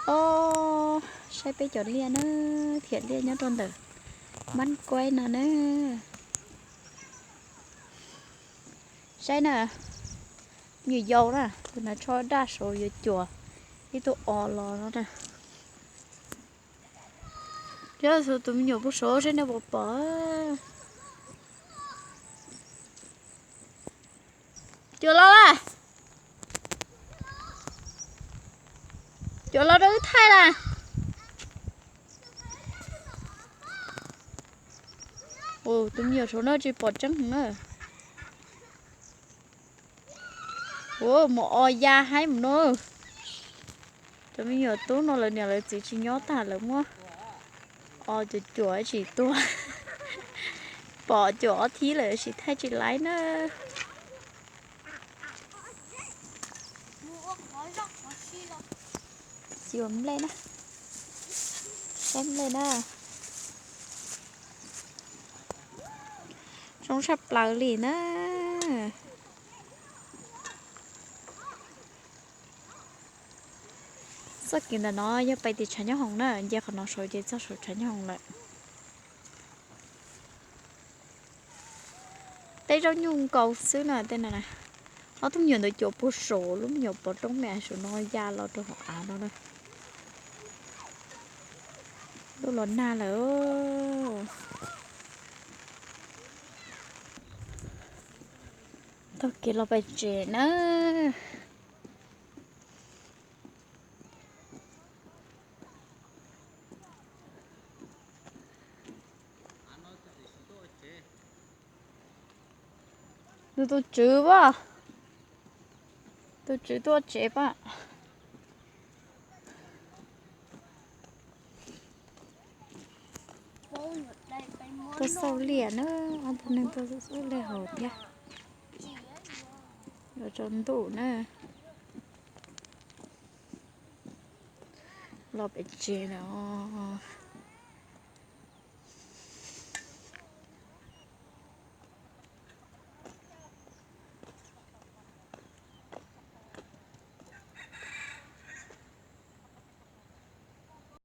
Os, saib peb cov liaj na, thiab liaj nyob rau ntawm Mab Kuaib no na. Saib na, me nyuam yaus na, tus no tsho daj saud yuav cuam ib tug os los no na. Yog tus me nyuam puag saud saib nej puas pom. Cuam los lawm. Cuam los rau wb thaij lawm. Tus me nyuam saud no tsis pom tseeb heev na. Ua mus o ya haib mus no. Cov me nyuam tub no lawv niam lawv txiv tsis nyob tag lawv muab o cuam cuam tsis tuag. Pom cuam ob thib lawm tsis thaij tsis laib na. Cuam nplej na. Saib nplej na. Zoo tshaj plaws li na. Txoj kev ntawm no yog pais tim tshav nyob hoom na, nce qhov no saud ces txog saum tshav nyob hoom lawm. Tej zaub nyuj nkaus xwb na tej no na. Ob tug me nyuam ntawd cuam puag saum lub me nyuam pov roob me saum no ya los rau hauv av no na. Ntuj los nag lawm. Taug kev los pem tsev na. Nws tus tswv pam, tus tswv tuaj tsev pam. Tuaj xauj liaj na, ob tug neeg tuaj xauj liaj hauv thiab. Yuav tsaus ntuj na. Los pem tsev lawm os.